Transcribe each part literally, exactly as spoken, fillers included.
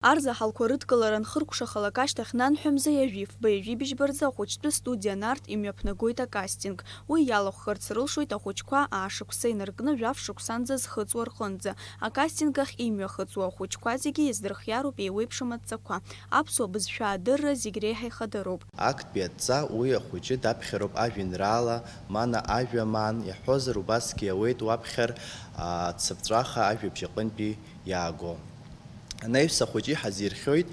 Арзаҳалқәа рыдкылара анхыркәшахалак ашьҭахь, нанҳәа мза ҩажәи фба-ҩажәи быжьба рзы ахәыҷтәы студиа Нарҭ имҩаԥнагоит акастинг. Уи иалахәхарц рылшоит ахәыҷқәа аашықәса инаркны жәаф шықәсанӡа зхыҵуа рҟынӡа. Акастинг ахь имҩахыҵуа ахәыҷқәа зегьы иаздырхиароуп еиуеиԥшым адҵақәа. Аԥсуа бызшәа адырра зегь реиҳа ихадароуп. Актәи адҵа уи ахәыҷы даԥхьароуп ажәеинраала, мана ажәа маан, иаҳҳәозар, убасгьы иауеит уаԥхьар, а, цыԥҵәаха ажәабжь аҟынтәи иааго. Анаҩс ахәыҷы иҳазирхьоит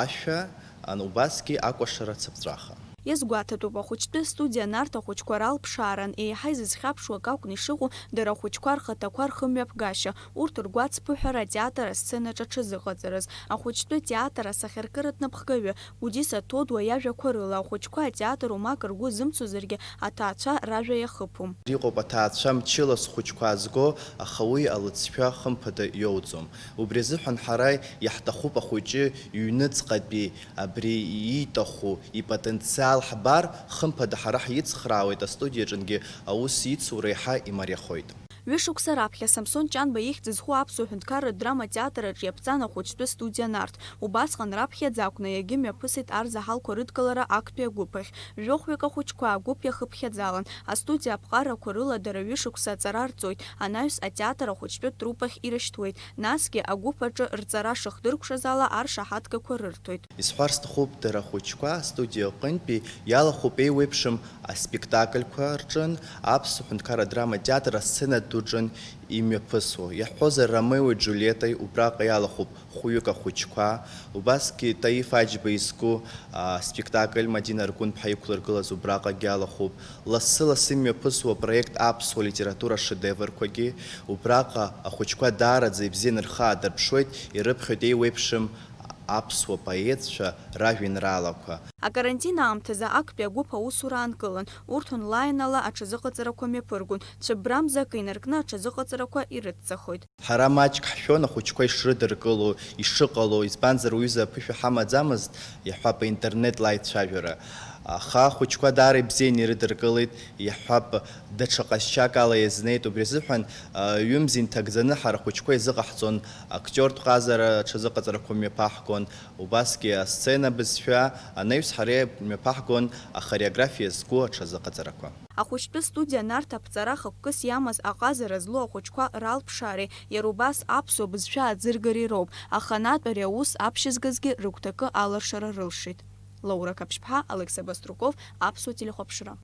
ашәа, ан-, убасгьы акәашара цыԥҵәаха. Иазгәаҭатәуп, ахәыҷтәы студиа Нарҭ ахәыҷқәа ралԥшааран еиҳа изызхьаԥшуа акакәны ишыҟоу, дара ахәыҷқәа рхаҭақәа рхымҩаԥгашьа, урҭ ргәацԥыҳәара атеатр асценаҿ аҽазыҟаҵараз. Ахәыҷтәы театр асахьаркыратә напхгаҩы Гәдиса Ҭодуа иажәақәа рыла, ахәыҷқәа атеатр умак ргәы зымцозаргьы, аҭаацәа ражәа иахыԥом. Иҟоуп аҭаацәа мчыла схәыҷқәа аазго, аха уи алыҵшәа хымԥада иоуӡом. Убри азыҳәан ҳара иаҳҭахуп ахәыҷы иҩныҵҟатәи абри ииҭаху ипотенциал ҳбар, хымԥада ҳара ҳицхраауеит, астудиаҿынгьы аус ицура еиҳа имариахоит. Ҩышықәса раԥхьа Самсон Ҷанба ихьӡ зху аԥсуа ҳәынҭқарратә драма театр аҿы иаԥҵан ахәыҷтәы студиа Нарҭ. Убасҟан раԥхьаӡа акәны иагьымҩаԥысит арзаҳалқәа рыдкылара актәи агәыԥ ахь. Жәохәҩык ахәыҷқәа агәыԥ иахыԥхьаӡалан, астудиа аԥҟарақәа рыла дара ҩышықәса аҵара рҵоит, анаҩс атеатр ахәыҷтәы труппахь ирышьҭуеит, насгьы агәыԥ аҿы рҵара шыхдыркәшаз ала аршаҳаҭгақәа рырҭоит. Исҳәар сҭахуп, дара ахәыҷқәа астудиа аҟынтәи иалахәуп еиуеиԥшым аспектакльқәа рҿын, аԥсуа ҳәынҭқарра адрама театр асцена дуҿын имҩаԥысуа. Иаҳҳәозар, Ромеои Џулиетаи убраҟа иалахәуп хәҩык ахәыҷқәа, убасгьы Таиф Аџьба изку, а, спектакль Мадина Аргәынԥҳа иқәлыргылаз убраҟагь иалахәуп. Лассы-лассы имҩаԥысуа апроект аԥсуа литература ашедеврқәагьы, убраҟа ахәыҷқәа даараӡа ибзианы рхы аадырԥшуеит, ирыԥхьоит еиуеиԥшым аԥсуа поетцәа ражәеинраалақәа. Акарантин аамҭазы актәи агәыԥ аусура аанкылан, урҭ онлайн ала аҽазыҟаҵарақәа мҩаԥыргон, цәыббрамза акы инаркны аҽазыҟаҵарақәа ирыццахоит. Ҳара маҷк ҳшәон ахәыҷқәа ишрыдыркыло, ишыҟало, избанзар уҩыза аԥышәа ҳамаӡамызт, иаҳҳәап, аинтернет лаицәажәара. Аха ахәыҷқәа даара ибзианы ирыдыркылеит, иаҳҳәап, даҽа ҟазшьак ала иазнеит, убри азыҳәан, а, ҩымз инҭагӡаны ҳара ахәыҷқәа изыҟаҳҵон актиортә ҟазара аҽазыҟаҵарақәа мҩаԥаҳгон, убасгьы асцена бызшәа, анаҩс ҳара имҩаԥаҳгон ахореографиа зку аҽазыҟаҵарақәа. Ахәыҷтәы студиа Нарҭ аԥҵара хықәкыс иамаз аҟазара злоу ахәыҷқәа ралԥшаареи иара убас аԥсуа бызшәа аӡыргареи роуп, аханатә ари аус аԥшьызгазгьы рыгәҭакы алыршара рылшеит. Лаура Қаԥшьԥҳа, Алықьса Баструков, Аԥсуа телехәаԥшра.